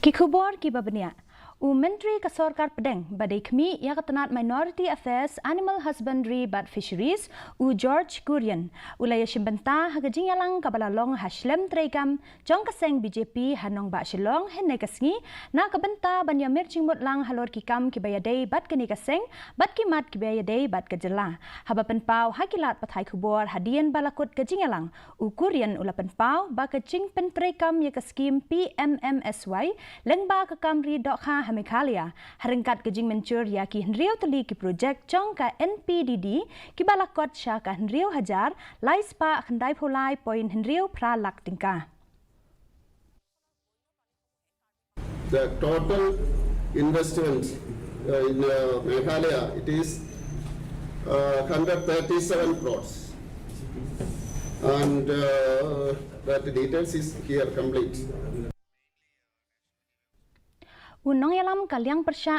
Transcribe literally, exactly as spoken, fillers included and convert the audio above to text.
Ki khubor kiba bniah. U Myntri ka Sorkar Pdeng ba dei khmih ïa ka tnat Minority Affairs, Animal Husbandry bad Fisheries, u George Kurian, u la ïashim bynta ha ka jingïalang kaba la long ha shlem treikam jong ka seng B J P ha nongbah Shillong hynne ka sngi, na ka bynta ban ïamir jingmut lang halor ki kam kiba ïadei bad kane ka seng bad ki mat kiba ïadei bad ka jylla. Haba pynpaw ha ki lad pathai khubor hadien ba la kut ka jingïalang, u Kurian u la pynpaw ba ka jingpyntreikam ïa ka skim P M M S Y lyngba ka kam ri dohkha ha Meghalaya, ha ryngkat ka jingmynjur ïa ki hynriew tylli ki projek jong ka N P D D kiba la kot sha ka hynriew hajar lai spah khyndai phew lai point hynriew phra lak tyngka. The total investment uh, in uh, Meghalaya, it is uh, hundred thirty-seven crores. And uh, that details is here complete. U nongïalam ka liang pyrshah